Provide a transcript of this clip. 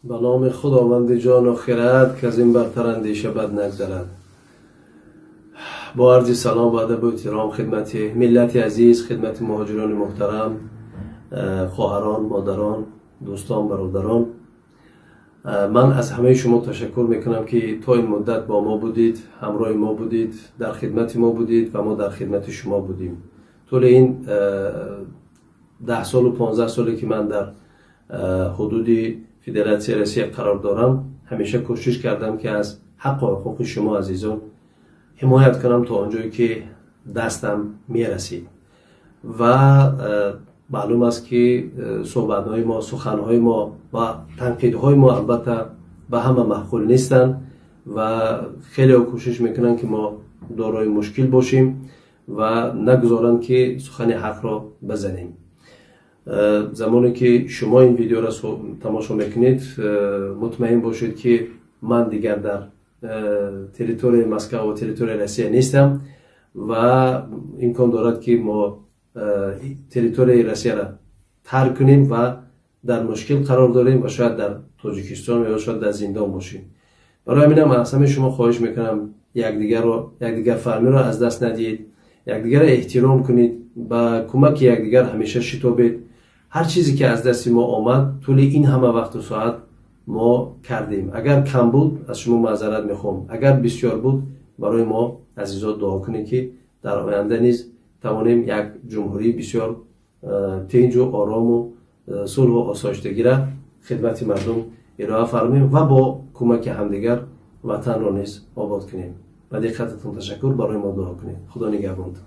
Ба номи Худованди ҷону хирад, ки аз ин бартар андеша бад нагзарад. Бо арзи салом ва адабу эҳтиром хидмати миллати азиз, хидмати муҳоҷирони муҳтарам, хоҳарон, модарон, дӯстон, бародарон, ман аз ҳамаи шумо ташаккур мекунам, ки то ин муддат бо мо будед, ҳамроҳи мо будед, дар хидмати мо будед ва мо дар хидмати шумо будем. Тӯли ин 10 солу 15 соле, ки ман дар ҳудуди Федератсияи Россия қарор дорам, ҳамеша кӯшиш кардам, ки аз ҳаққу ҳуқуқи шумо азизон ҳимоят кунам, то он ҷое ки дастам мерасид. Ва маълум аст, ки суҳбатҳои мо, суханҳои мо ва танқидҳои мо албатта ба ҳама маъқул нестанд ва хелео кӯшиш мекунанд, ки мо дорои мушкил бошем ва нагузоранд, ки сухани ҳақро бизанем. Замоне ки шумо ин видеоро тамошо мекунед, мутмаин бошед, ки ман дигар дар территорияи Москва ва территорияи Россия нестам ва имкон дорад, ки мо территорияи Россияро тарк кунем ва дар мушкил қарор дорем ва шояд дар Тоҷикистон ё шояд дар зиндон бошем. Барои ҳаминам аз ҳамаи шумо хоҳиш мекунам, якдигарро, якдигарфаҳмиро аз даст надиҳед, якдигарро эҳтиром кунед, ба кӯмаки якдигар ҳамеша шитобед. Ҳар чизе ки аз дасти мо омад, тӯли ин ҳама вақту соат мо кардем. Агар кам буд, аз шумо маъзарат мехоҳам, агар бисёр буд, барои мо азизо дуо кунед, ки дар оянда низ тавонем як ҷумҳурии бисёр тинҷу орому сулҳу осоиштагира хидмати мардум ироа фармоем ва бо кӯмаки ҳамдигар ватанро низ обод кунем. Ба диққататон ташаккур, барои мо дуо кунед. Худо нигаҳбонтон.